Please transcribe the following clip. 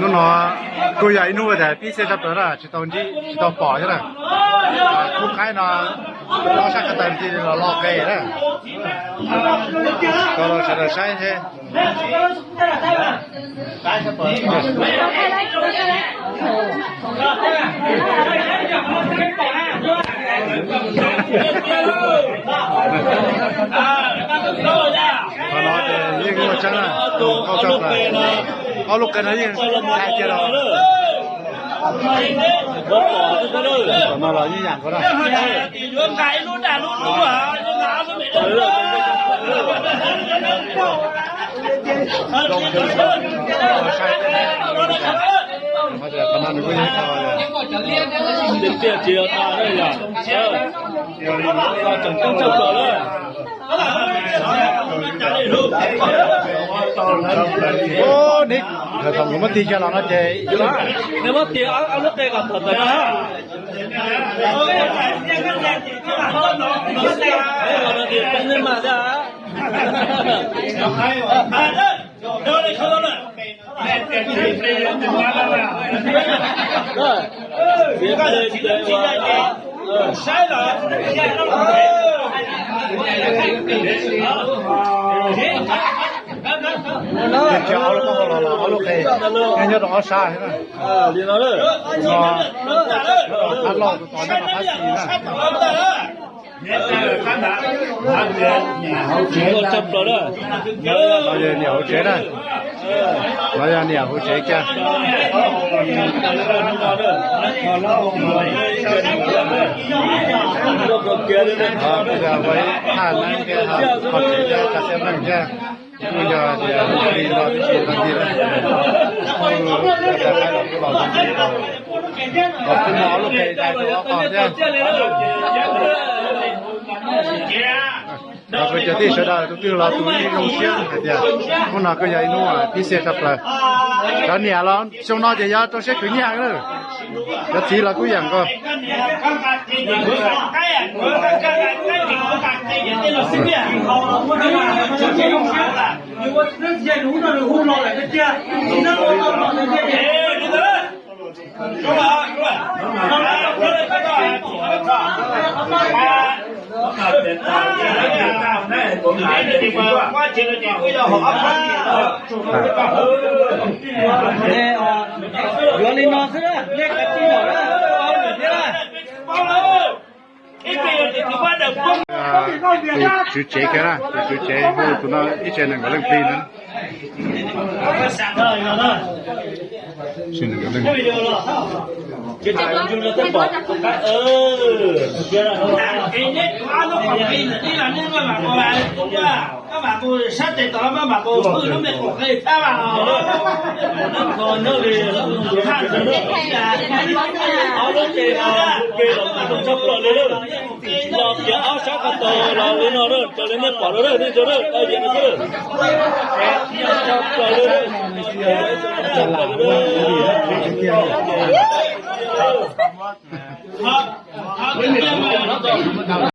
Hnub no kuj yog ib hnub uas pib xej tshaj plaws na, tsis tau ntsib tsis tau pom thiab na. Khub qaib no ob sab ko taw ntxi los lo qe na, rau sawv daws saib thiab. Qhov no ces yeej muaj tseeb na, ob lub qe no yeej hais tias los, qhov no los yeej yam nkaus na. Qhov no nws kuj yeej tau tiag tiag, tseem ceeb tshaj plaws lawm. Ub, neb, thaum kuv muab tig kiag los no ces neb muab tig ob lub qe kom tawm tawm no. Neb mas thiab. Ces ob lub qe, nyob rau ob sab thiab na. Qab laug tus tod nyob rau qab xis na. Tshaj plaws na. Los yog niam hauv tsev na. Los yog niam hauv tsev kiag. Thaj neeb thiab, qhov tsev thiab, tsa xiab meej thiab. Kuj yog tias li no twb tsis tau tig lawm, kuj los kuj los, los kuj muaj ob lub qe dai rau ob qho thiab. Los kuj cov tij sawv daws tus twg los tus yeej zoo siab hais tias hnub no kuj yog ib hnub pib xiaj tshaj plaws. Cov niam los xyoo no ces yuav rau siab khwv nyiaj lawm. Cov txiv los kuj yam nkaus. Yuav li no xwb, nej kav tsij los na, thiab. Tus tswv tsev kiag na, tus tswv tsev hu tus no ib tsev nees nkaum leej plig na. Los tias ob sab ko taw los li no, raws li nej pom no, nej nco, tau yam no xwb. Tshaj plaws li, tshaj plaws li.